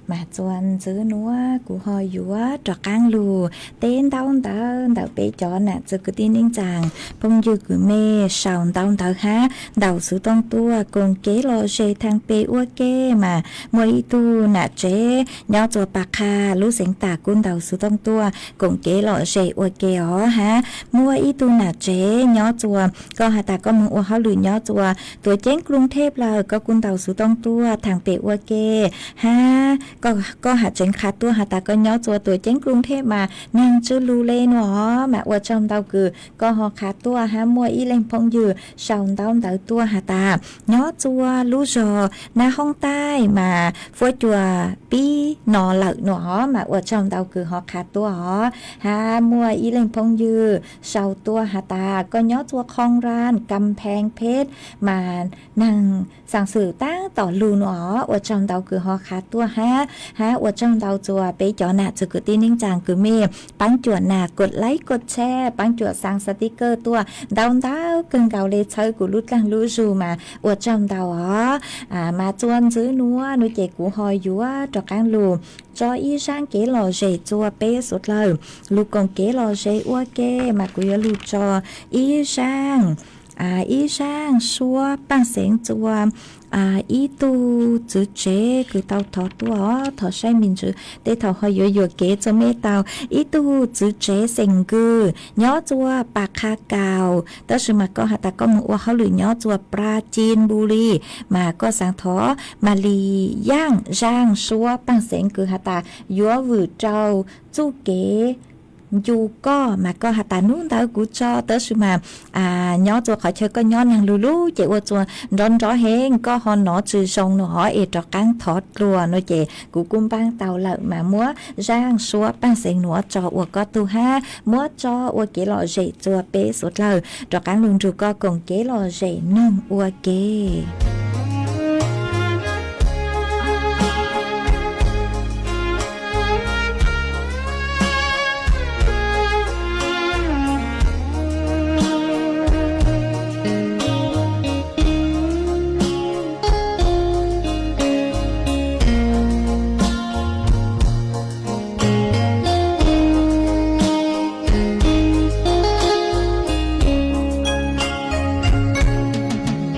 Mas txuas ntxiv nuav kuv ho yuav rov qaab lug teb ntaub ntawv ntawm peb cov nam txiv kwv tij neej tsaa, phooj ywg kwv mej sau ntaub ntawv hab ntaus xuv tooj tuaj koom kev lom zem thaam pem ua ke. Mas muaj ib tug nam tsev nyob txuas Pas Qha lub xeev Tam kuj ntaus xuv tooj tuaj koom kev lom zem ua ke os hab. Muaj ib tug nam tsev nyob txuas, koj has tas koj moog ua hauj lwm nyob txuas Tuam Ceeb Kruv Theb lawm, koj kuj ntaus xuv tooj tuaj thaam pem ua ke hab. Koj has tseev qha tuaj has tas koj nyob txuas Tuam Ceeb Kruv Theb mas neeg tsw lug le nuav os, mas ua tsaug ntau kws koj ho qha tuaj hab. Muaj ib leeg phooj ywg sau ntaub ntawv tuaj has tas nyob txuas lub zog Nab Hoob Taij mas fuab cua pib no lawm nuav os, mas ua tsaug ntau kws ho qha tuaj os hab. Muaj ib leeg phooj ywg sau tuaj has tas koj nyob txuas Khoo Ran, Kam Pheej Phet mas neeg xaam xwm taab tom lug nuav os, ua tsaug ntau kws ho qha tuaj hab. Hab ua tsaug ntau txuas peb cov nam txiv kwv tij neej tsaa kwv mej paab cuam nas kod laib kod tshare, paab cuam xaa xav tiv kawg tuaj ntau ntau kawg nkaus le txhawb kuv lub dlaag lub zug mas ua tsaug ntau os. Mas txuas ntxiv nuav nuav ces kuv ho yuav rov qaab lug tso ib zaaj kev lom zem txuas peb suav dlawg lug koom kev lom zem ua ke. Mas kuv yuav lug tso ib zaaj, ib zaaj suab paaj xeev txuas ib tug txiv tsev kws tau thov tuaj os, thov saib me ntsws tej thaum ho yuav yuam kev txuas mej tau. Ib tug txiv tsev xeem Nkws nyob txuas Pas Qha Kaus, tab sis mas koj has tas koj moog ua hauj lwm nyob txuas Pra Cin Npu Li, mas koj xaav thov Mas Li Yaaj zaaj suab paaj xeev kws has tas yuav vwm rau txuj kev ncu koj, mas koj has tas nub ntawd kuv tso, tab sis mas nyob txuas qhov chaw koj nyob neeg lug lug ces ua txuas nrov nrov heev koj ho nov tsi zoo nuav os, es rov qaab thov dlua nuav ces kuv kuj npaab tau lawm. Mas muab zaaj suab paaj xeev nuav tso ua koj tug hab, muab tso ua kev lom zem txuas peb suav dlawg rov qaab lug nrug koj koom kev lom zem noog ua ke.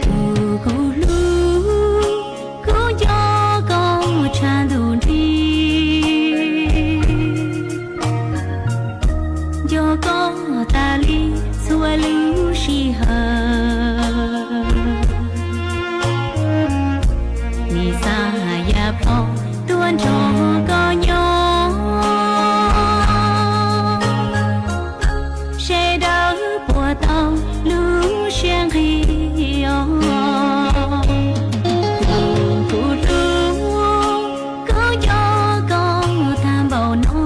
Tus kuv hlub, kuv nco koj tshaj ntuj nti, nco koj tas li txhua lub sij hawm. Nim xav yam plho tuaj nrog koj nyob, sawv daws puas tau lub siab nqig os. Tus kuv hlub, kuv nco koj tag npaum no,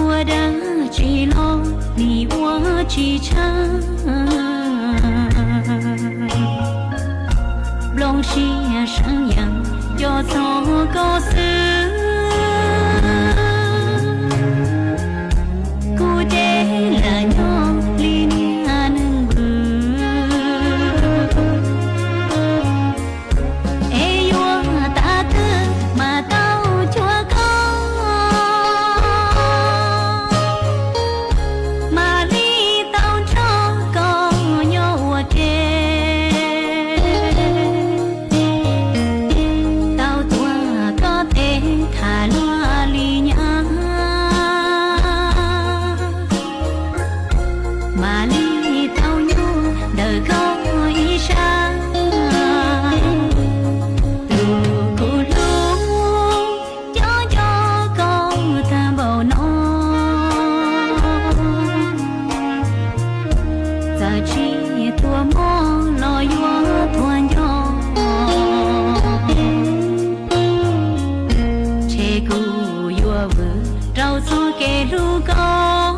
ua dab tsi los nim ua tsis tshaaj. Nplooj siab seev yeej nco txog koj xwb, kuv ces lam nyob li niag neeg vwm, es yuav tas twg mas tau cuag koj, mam li tau nrog koj nyob ua ke. Tau tuav koj tes tham luag li nyab, mam li tau nyuaj ntawm koj ib sab. Tus kuv hlub, nco nco koj tag npaum no, txawm tsis tuaj mob los yuav tuag nco, ntshe kuv yuav vwm rau txoj kev hlub koj,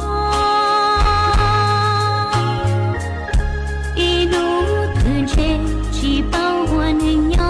ib hnub twg ntshe tsis paub ua neeg nyob.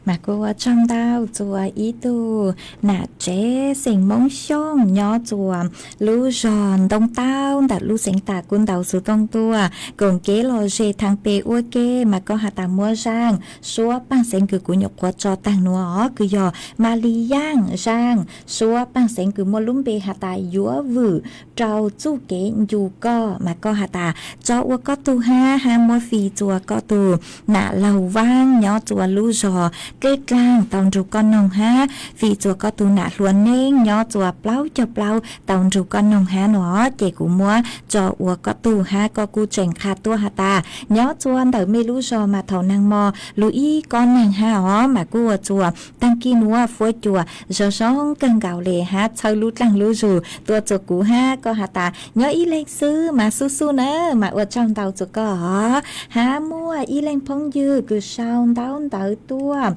Mas kuj ua tsaug ntau txuas ib tug nam tsev xeem Moob Xyooj nyob txuas lub zog Ntoo Taub ntawm lub xeev Tam Kuv Ntaus Xov Tooj tuaj koom kev lom zem thaj pem ua ke, mas koj has tas muab zaaj suab paaj xeev kws kuv nyuam qhuav tso taag nuav os, kws yog Malis Yaaj zaaj suab paaj xeev kws muaj lub npe has tas yuav vwm rau txuj kev ncu koj, mas koj has tas tso ua koj tug hab, hab muab fij txuas koj tug nam laug Vaab nyob txuas lub zog Dlej Dlaag tau nrug koj noog hab, fij txuas koj tug nam hluas Neeb nyob txuas plaub caug plaub tau nrug koj noog hab nuav, ces kuv muab tso ua koj tug hab koj kuj tseem qha tuaj has tas nyob txuas ntawm mej lub zog mas thaum naag mo lug ib kob naag hab os, mas kuj ua txuas taag kis nuav fuab cua zoo zoo kawg nkaus le hab txhawb lub dlaag lub zug tuaj txuas kuv hab koj has tas nyob ib leeg xwb mas xub xub na, mas ua tsaug ntau txuas koj os. Hab muaj ib leeg phooj ywg kws sau ntaub ntawv tuaj,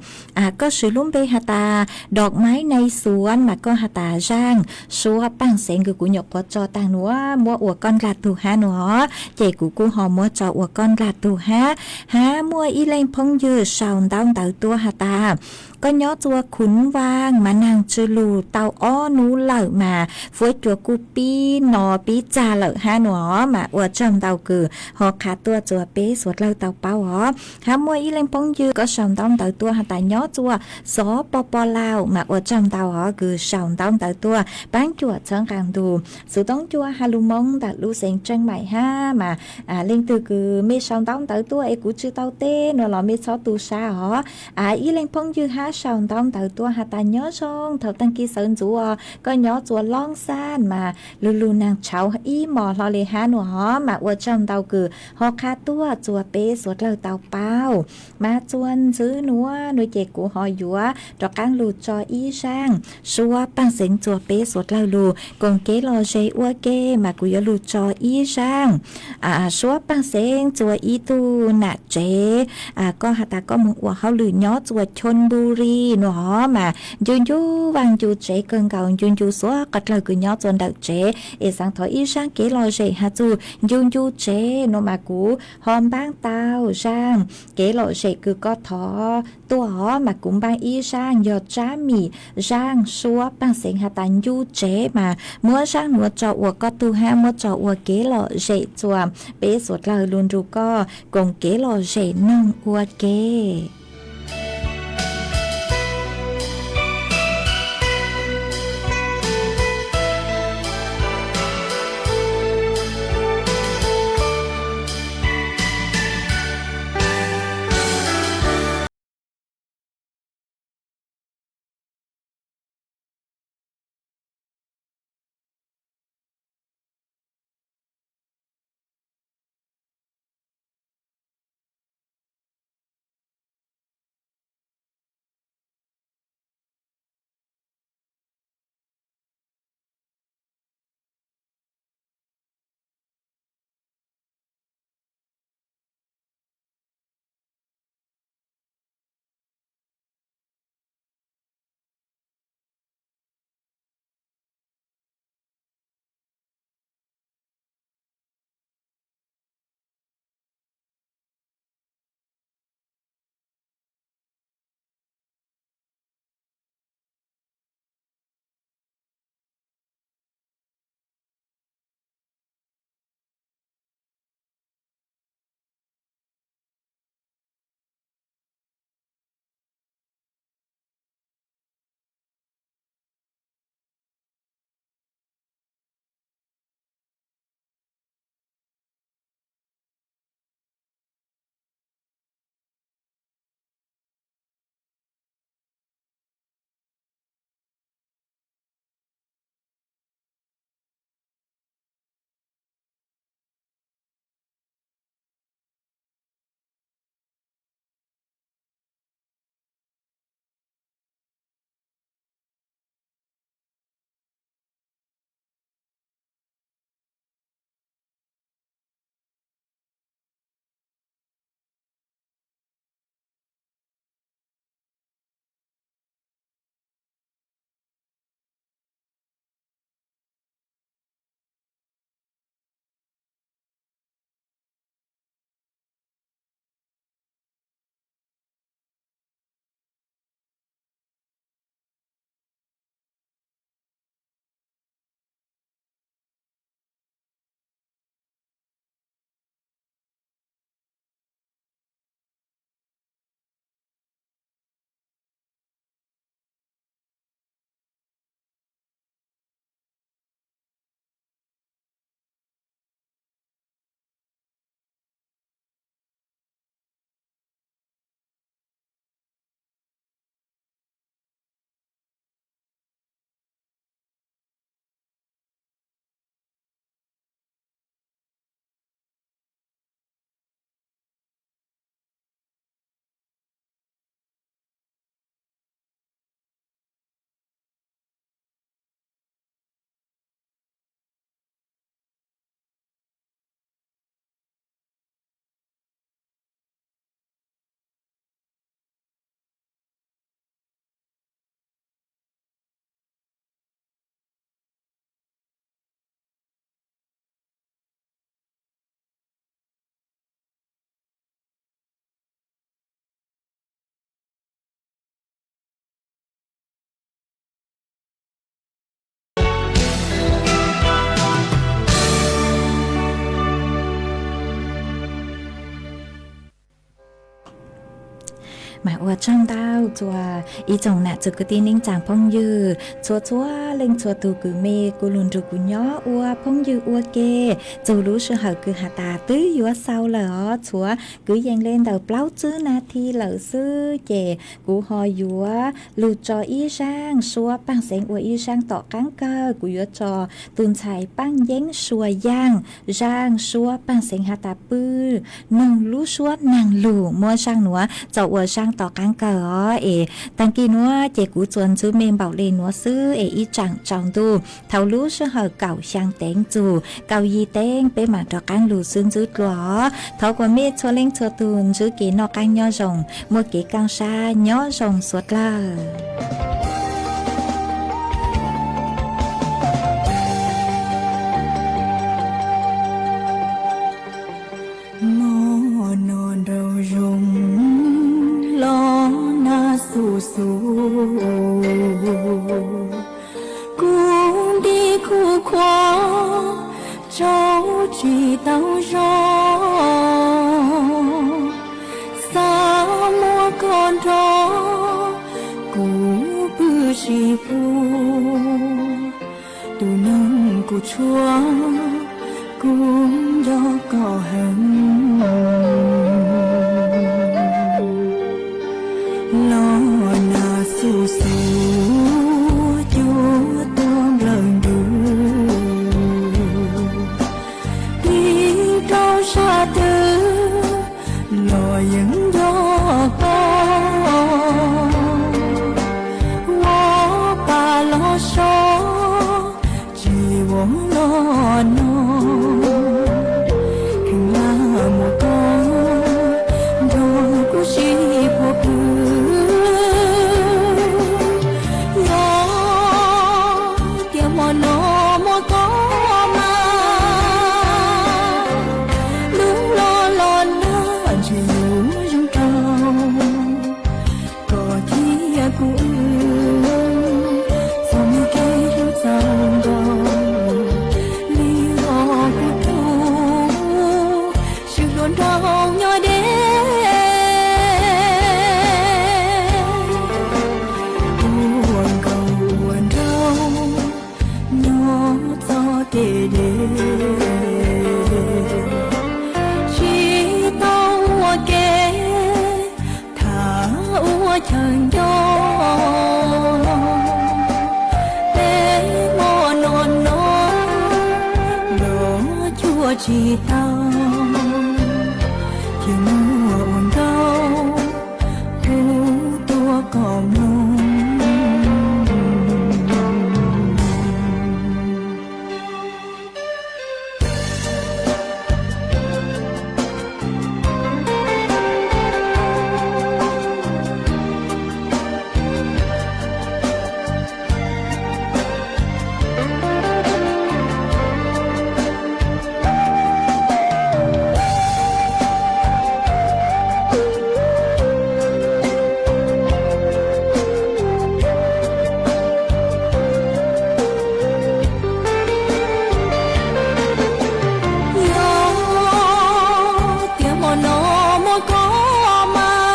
koj swv lub npe has tas Dom Maiv Nai Xuav, mas koj has tas zaaj suab paaj xeev kws kuv nyuam qhuav tso taag nuav muab ua koj ndlag tug hab nuav, ces kuv kuj ho muab tso ua koj ndlag tug hab. Hab muaj ib leeg phooj ywg sau ntaub ntawv tuaj has tas koj nyob txuas Khuv Vaaj mas naag tsw lug tau ob nub lawm mas fuab cua kuj pib no pib txag lawm hab nuav, mas ua tsaug ntau kws ho qha tuaj txuas peb suav dlawg tau paub os. Hab muaj ib leeg phooj ywg koj sau ntaub ntawv tuaj has tas nyob txuas Xov Pos Pos Lauj, mas ua tsaug ntau os kws sau ntaub ntawv tuaj paab cuam txhawb nqaa ntug Xov Tooj Cua Ha Lug Moob ntawm lub xeev Tseej Maim hab, mas leej twg kws mej sau ntaub ntawv tuaj es kuv tsi tau teb nuav los mej txhob tu sab os. Ib leeg phooj ywg hab sau ntaub ntawv tuaj has tas nyob zoo thaum taag kis sawv ntxuv os, koj nyob txuas Loob Xaj mas lug lug naag tshauv ib mos hlo le hab nuav os, mas ua tsaug ntau kws ho qha tuaj txuas peb suav dlawg tau paub. Mas txuas ntxiv nuav nuav ces kuv ho yuav rov qaab lug tso ib zaaj suab paaj xeev txuas peb suav dlawg lug koom kev lom zem ua ke, mas kuv yuav lug tso ib zaaj suab paaj xeev txuas ib tug nam tsev, koj has tas koj moog ua hauj lwm nyob txuas Chon Npu Ri nuav os, mas ncu ncu vaaj ncu tsev kawg nkaus, ncu ncu suav qhov dlawg kws nyob txuas ntawm tsev, es xaav thov ib zaaj kev lom zem has txug ncu ncu tsev nuav mas kuv ho npaab tau zaaj kev lom zem kws koj thov tuaj os, mas kuv npaab ib zaaj yog Tsab Mim zaaj suab paaj xeev has tas ncu tsev, mas muab zaaj nuav tso ua koj tug hab muab tso ua kev lom zem txuas peb suav dlawg lug nrug koj koom kev lom zem noog ua ke. Mas ua tsaug ntau txhua ib tsoom nam txiv kwv tij neej tsaa phooj ywg, txhua txhua leej txhua tug kws mej kuj lug nrug kuv nyob ua phooj ywg ua ke txug lub sij hawm kws has tas twb yuav xaus lawm os, txhua kwv yees le ntawm plaub tsib nas this lawm xwb, ces kuv ho yuav lug tso ib zaaj suab paaj xeev ua ib zaaj tom qaab kawg. Kuv yuav tso tug ntxhais Paaj Yeeb Suas Yaaj zaaj suab paaj xeev has tas pw noog lub suab naag lug muab zaaj nuav txaus ua zaaj tom qaab kawg os. Es taag kis nuav ces kuv txuas ntxwv mej npaum le nuav xwb es ib tsaam tsaus ntuj thaus lub sij hawm kaum xyaa teev txug kaum yim teev peb maam rov qaab lug xwb ntxwb dlua os. Thov kuas mej txhua leej txhua tug ntsib kev noj qaab nyob zoo, muaj kev kaaj sab nyob zoo suav dlawg. Mob no nraum zoov los nag xuv xuv, kuv nti khuv khuav tsaug tsis tau zoo, xav muab koj nrog kuv pw sib phu, tus neeg kuv tshuav kuv nco koj heev. Los nag xuv xuv cuab tuag nplawm ntws, tig rau sab twg los yeej nco koj. Ua pa los so tsis ua los no, kheev lam muab koj nrog kuv sib phuav pw. Yog tias hmo no muaj koj mas, lub los los nag ntshe yuav zoo rau koj thiab kuv wb. Txoj kev hlub txaus nkaus li los kuv tub, swb hluas nraug nyob deb. Ua nkauj ua nraug nyob txoj kev deb, tsis tau ua ke tham ua chaw nco. Peb hmo no no los cuag tsis tau, ces muaj ua nkauj kuv tuaj kom mloog. Yog tias hmo no muaj koj mas,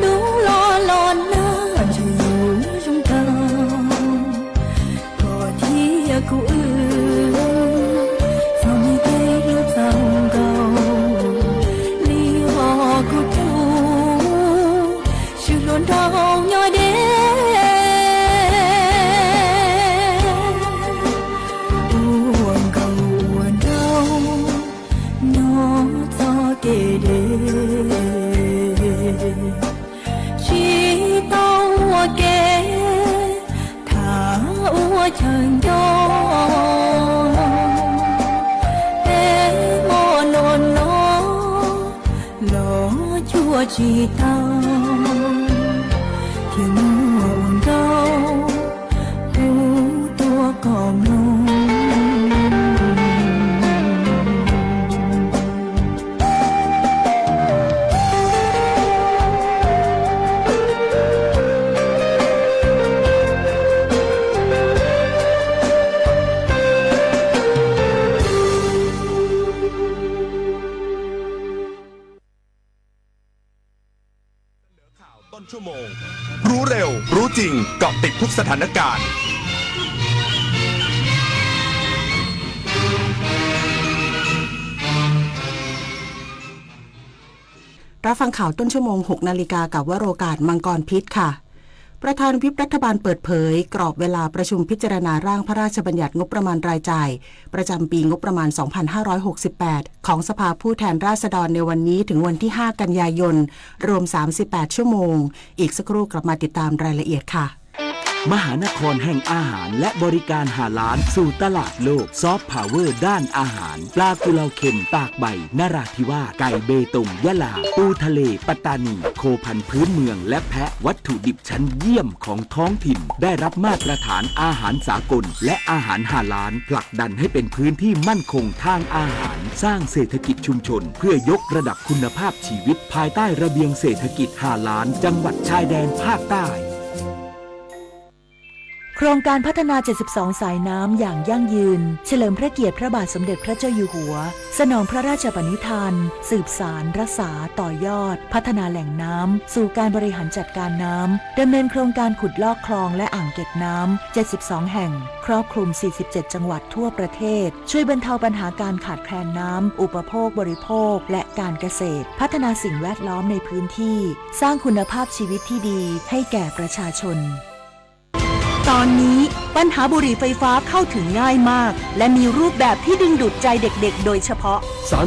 lub los los nag ntshe yuav zoo rau koj thiab kuv wb. Txoj kev hlub txaus nkaus li los kuv tub, swb hluas nraug nyob deb. Ua nkauj ua nraug nyob txoj kev deb, tsis tau ua ke tham ua chaw nco. Peb hmo no no los cuag tsis tau, thiaj muaj ua nkauj kuv tuaj kom mloog. ต้นชั่วโมง รู้เร็ว รู้จริง เกาะติดทุกสถานการณ์ รับฟังข่าวต้นชั่วโมง หกนาฬิกา กับวโรกาส มังกรพิษค่ะ ประธานวิปรัฐบาลเปิดเผย กรอบเวลาประชุมพิจารณาร่างพระราชบัญญัติงบประมาณรายจ่าย ประจำปีงบประมาณ สองพันห้าร้อยหกสิบแปด ของสภาผู้แทนราษฎรในวันนี้ถึงวันที่ ห้า กันยายน รวม สามสิบแปด ชั่วโมง อีกสักครู่กลับมาติดตามรายละเอียดค่ะ มหานครแห่งอาหารและบริการฮาลาลสู่ตลาดโลก ซอฟต์พาวเวอร์ด้านอาหาร ปลากุเลาเค็มตากใบนราธิวาส ไก่เบตงยะลา ปูทะเลปัตตานี โคพันธุ์พื้นเมืองและแพะ วัตถุดิบชั้นเยี่ยมของท้องถิ่น ได้รับมาตรฐานอาหารสากล และอาหารฮาลาล ผลักดันให้เป็นพื้นที่มั่นคงทางอาหาร สร้างเศรษฐกิจชุมชน เพื่อยกระดับคุณภาพชีวิต ภายใต้ระเบียงเศรษฐกิจฮาลาล จังหวัดชายแดนภาคใต้ โครงการพัฒนา เจ็ดสิบสอง สายน้ำอย่างยั่งยืน เฉลิมพระเกียรติพระบาทสมเด็จพระเจ้าอยู่หัว สนองพระราชปณิธาน สืบสาน รักษา ต่อยอด พัฒนาแหล่งน้ำ สู่การบริหารจัดการน้ำ ดำเนินโครงการขุดลอกคลองและอ่างเก็บน้ำ เจ็ดสิบสอง แห่ง ครอบคลุม สี่สิบเจ็ด จังหวัดทั่วประเทศ ช่วยบรรเทาปัญหาการขาดแคลนน้ำ อุปโภคบริโภค และการเกษตร พัฒนาสิ่งแวดล้อมในพื้นที่ สร้างคุณภาพชีวิตที่ดีให้แก่ประชาชน ตอนนี้ปัญหาบุหรี่ไฟฟ้าเข้าถึงง่ายมาก และมีรูปแบบที่ดึงดูดใจเด็กๆ โดยเฉพาะ สาร